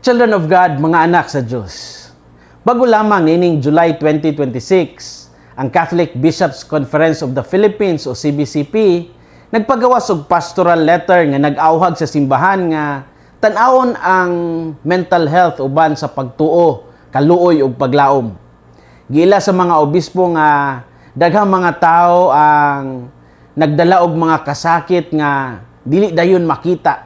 Children of God, mga anak sa Diyos. Bago lamang niining July 2026, ang Catholic Bishops' Conference of the Philippines o CBCP nagpagawas og pastoral letter nga nag-awhag sa simbahan nga tan-awon ang mental health uban sa pagtuo, kaluoy ug paglaom. Giila sa mga obispo nga daghang mga tao ang nagdala og mga kasakit nga dili dayon makita,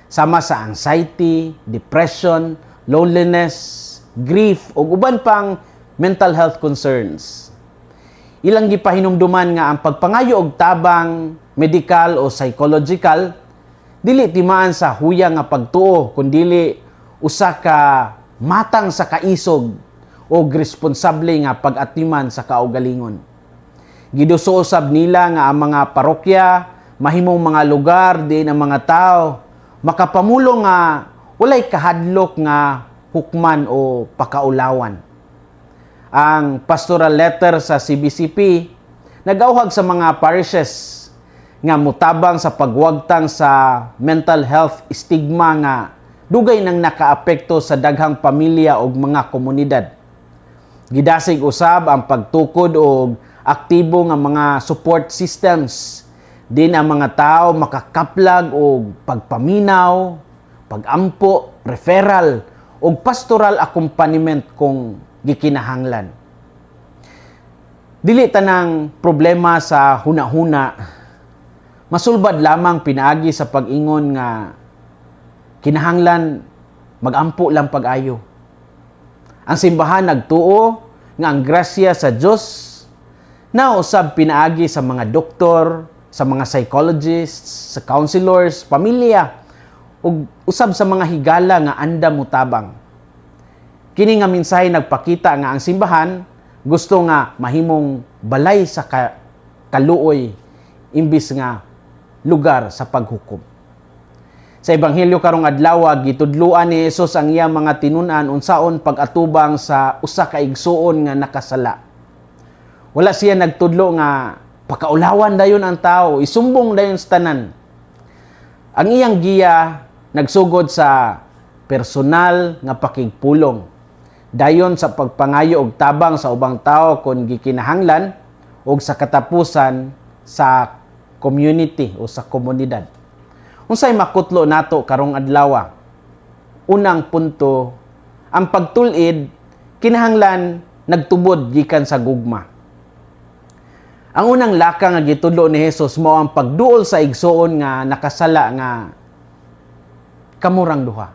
sama sa anxiety, depression, loneliness, grief ug uban pang mental health concerns. Ilang gipahinumduman nga ang pagpangayo og tabang medical o psychological dili timaan sa huyang nga pagtuo, kundili usa ka matang sa kaisog o responsable nga pag-atiman sa kaugalingon. Giduso usab nila nga ang mga parokya mahimong mga lugar din ang mga tao makapamulong nga walay kahadlok nga hukman o pakaulawan. Ang pastoral letter sa CBCP nagauhag sa mga parishes nga mutabang sa pagwagtang sa mental health stigma nga dugay nang nakaapekto sa daghang pamilya ug mga komunidad. Gidasig usab ang pagtukod og aktibo nga mga support systems din ang mga tao makakaplag og pagpaminaw, pagampo, referral ug pastoral accompaniment kung gikinahanglan. Dili tanang problema sa hunahuna masulbad lamang pinaagi sa pag-ingon nga kinahanglan magampo lang pag-ayo. Ang simbahan nagtuo nga ang grasya sa Dios nausab pinaagi sa mga doktor, sa mga psychologists, sa counselors, pamilya, ug usab sa mga higala nga andam mutabang. Kini nga mensahe nagpakita nga ang simbahan gusto nga mahimong balay sa kaluoy imbis nga lugar sa paghukom. Sa Ebanghelyo karong adlaw, gitudloan ni Jesus ang iyang mga tinun-an unsaon pag-atubang sa usa ka igsuon nga nakasala. Wala siya nagtudlo nga pakaulawan dayon ang tao, isumbong dayon sa tanan. Ang iyang giya nagsugod sa personal nga pakigpulong. Dayon sa pagpangayo og tabang sa ubang tao kung gikinahanglan, ug sa katapusan sa community o sa komunidad. Unsay makutlo nato karong adlaw? Unang punto, ang pagtul-id kinahanglan nagtubod gikan sa gugma. Ang unang lakang nga gitudlo ni Jesus mao ang pagduol sa igsuon nga nakasala nga kamurang duha.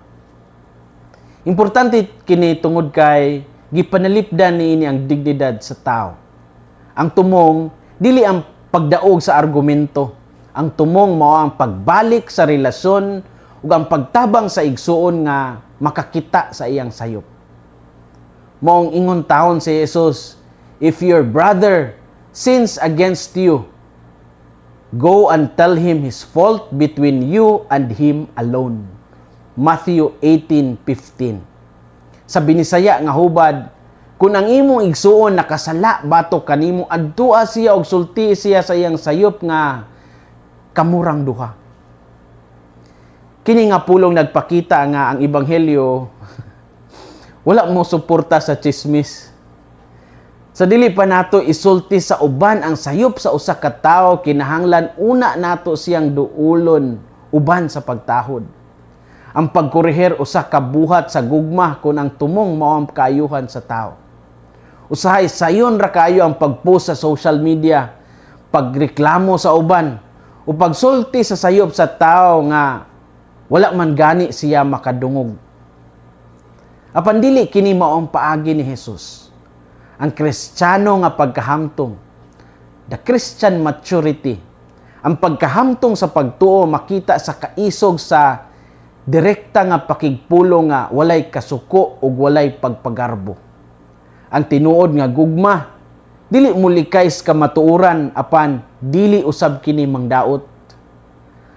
Importante kini tungod kay gipanalipdan niini ang dignidad sa tao. Ang tumong dili ang pagdaog sa argumento. Ang tumong mao ang pagbalik sa relasyon ug ang pagtabang sa igsuon nga makakita sa iyang sayop. Maong ingon taon si Jesus, "If your brother sins against you, go and tell him his fault between you and him alone." Matthew 18:15. Sa Binisaya nga hubad, kung ang imong igsuon nakasala batok kanimo, adtua siya og sulti siya sa iyang sayop nga kamurang duha. Kini nga pulong nagpakita nga ang ebanghelyo wala mo suporta sa chismis. Sa dili pa nato isulti sa uban ang sayop sa usa ka tawo, kinahanglan una nato siyang duulon uban sa pagtahod. Ang pagkorehir usa ka buhat sa gugma kung ang tumong mao ang kaayuhan sa tao. Usahay sayon ra kayo ang pag-post sa social media, pagreklamo sa uban, o pagsulti sa sayop sa tao nga wala man gani siya makadungog. Apan dili kini mao ang paagi ni Jesus. Ang Kristiyano nga pagkahamtong, the Christian maturity, ang pagkahamtong sa pagtuo makita sa kaisog sa direkta nga pakigpulong nga walay kasuko ug walay pagpagarbo. Ang tinuod nga gugma dili mulikay sa kamatuoran, apan dili usab kini mangdaot.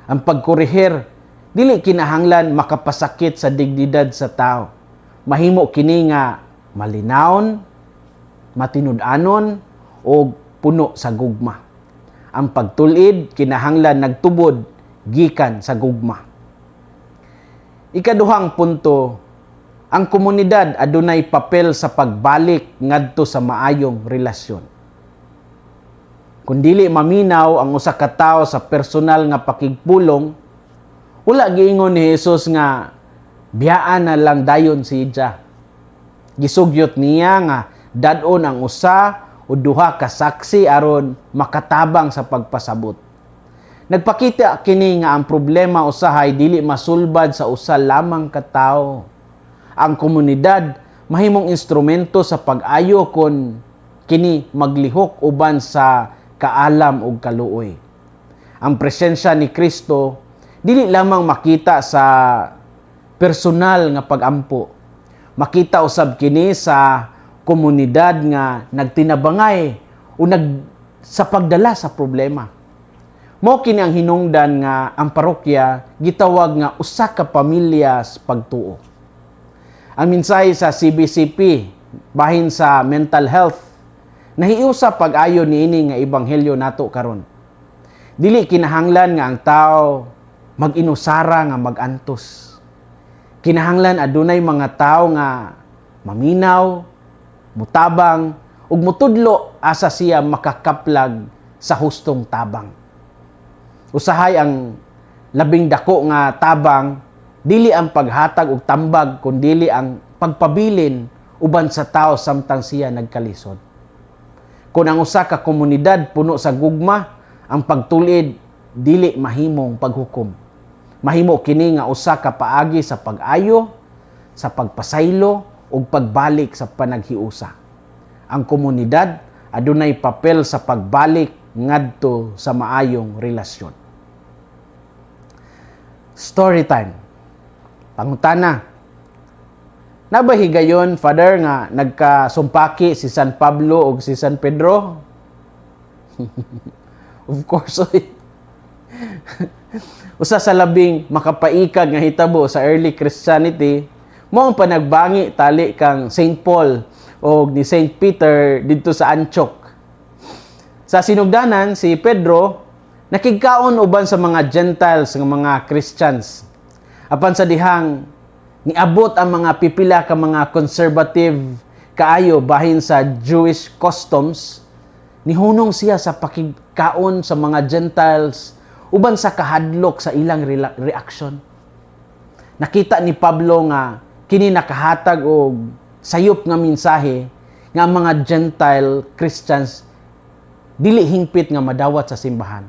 Ang pagkorehir dili kinahanglan makapasakit sa dignidad sa tao. Mahimo kini nga malinawon, matinud-anon o puno sa gugma. Ang pagtul-id kinahanglan nagtubod gikan sa gugma. Ikaduhang punto, Ang komunidad adunay papel sa pagbalik ngadto sa maayong relasyon. Kung dili maminaw ang usa ka tawo sa personal nga pakigpulong, wala giingon ni Jesus nga biyaan na lang dayon siya. Gisugyot niya nga dad-on ang usa o duha ka saksi aron makatabang sa pagpasabot. Nagpakita kini nga ang problema usahay dili masulbad sa usa lamang ka tawo. Ang komunidad mahimong instrumento sa pag-ayo kon kini maglihok uban sa kaalam ug kaluoy. Ang presensya ni Kristo dili lamang makita sa personal nga pagampo. Makita usab kini sa komunidad nga nagtinabangay o sa pagdala sa problema. Mao kini ang hinungdan nga ang parokya gitawag nga usa ka pamilya sa pagtuo. Ang mensahe sa CBCP bahin sa mental health nahiusa pag-ayo niini nga ebanghelyo nato karon. Dili kinahanglan nga ang tao mag-inusara nga mag-antos. Kinahanglan adunay mga tao nga maminaw, mutabang ug mutudlo asa siya makakaplag sa hustong tabang. Usahay ang labing dako nga tabang dili ang paghatag og tambag kundili ang pagpabilin uban sa tao samtang siya nagkalisod. Kung ang usa ka komunidad puno sa gugma, ang pagtulid dili mahimong paghukom. Mahimo kini nga usa ka paagi sa pag-ayo, sa pagpasaylo ug pagbalik sa panaghiusa. Ang komunidad adunay papel sa pagbalik ngadto sa maayong relasyon. Story time. Pangutana. Naa bay higayon, Father, nga nagkasumpaki si San Pablo o si San Pedro? Of course, oy. Usa sa labing makapaikag nga hitabo sa early Christianity, mao ang panagbangi tali kang Saint Paul o ni Saint Peter didto sa Antioch. Sa sinugdanan, si Pedro nakigkaon uban sa mga Gentiles nga mga Christians. Apan sa dihang niabot ang mga pipila ka mga conservative kaayo bahin sa Jewish customs, nihunong siya sa pakigkaon sa mga Gentiles uban sa kahadlok sa ilang reaction. Nakita ni Pablo nga kini nakahatag og sayop nga mensahe nga ang mga Gentile Christians dili hingpit nga madawat sa simbahan.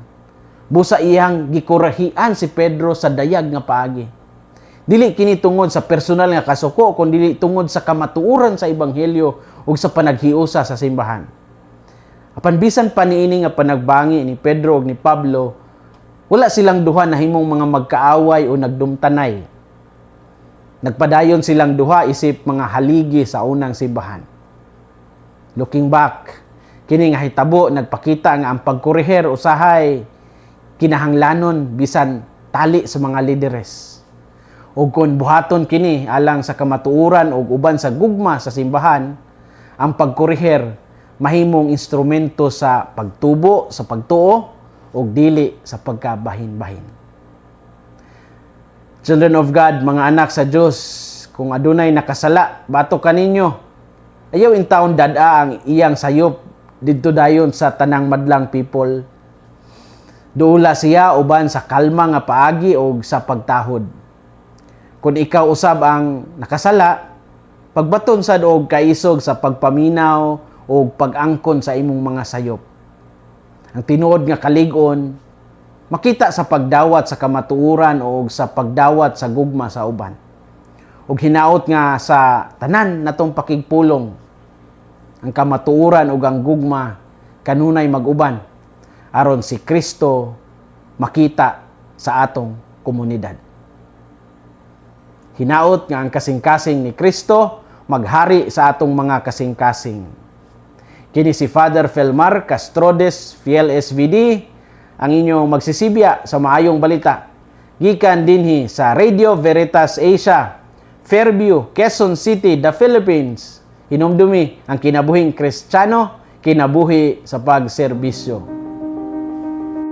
Busa iyang gikurahian si Pedro sa dayag nga paagi. Dili kini tungod sa personal nga kasuko kun dili tungod sa kamatuoran sa ebanghelyo ug sa panaghiusa sa simbahan. Apan bisan pa niini nga panagbangi ni Pedro ug ni Pablo, wala silang duha nahimong mga magkaaway o nagdumtanay. Nagpadayon silang duha isip mga haligi sa unang simbahan. Looking back, kini nga hitabo nagpakita nga ang pagkoreher usahay kinahanglanon bisan tali sa mga lideres. Ug kung buhaton kini alang sa kamatuoran ug uban sa gugma sa simbahan, ang pagkoreher mahimong instrumento sa pagtubo, sa pagtuo ug dili sa pagkabahin-bahin. Children of God, mga anak sa Dios, kung adunay nakasala, batok kaninyo. Ayaw intawon dad-a ang iyang sayop didto dayon sa tanang madlang people. Duula siya uban sa kalma nga paagi og sa pagtahod. Kung ikaw usab ang nakasala, pagbaton sad og kaisog sa pagpaminaw o pag-angkon sa imong mga sayop. Ang tinuod nga kalig-on makita sa pagdawat sa kamatuoran o sa pagdawat sa gugma sa uban. Ug hinaot nga sa tanan natong pakigpulong, ang kamatuoran ug ang gugma kanunay mag-uban aron si Kristo makita sa atong komunidad. Hinaot nga ang kasing-kasing ni Kristo maghari sa atong mga kasing-kasing. Kini si Father Felmar Castrodes, Fiel SVD, ang inyong magsisibya sa maayong balita. Gikan dinhi sa Radio Veritas Asia, Fairview, Quezon City, the Philippines. Hinumdumi ang kinabuhing Kristiyano, kinabuhi sa pagserbisyo.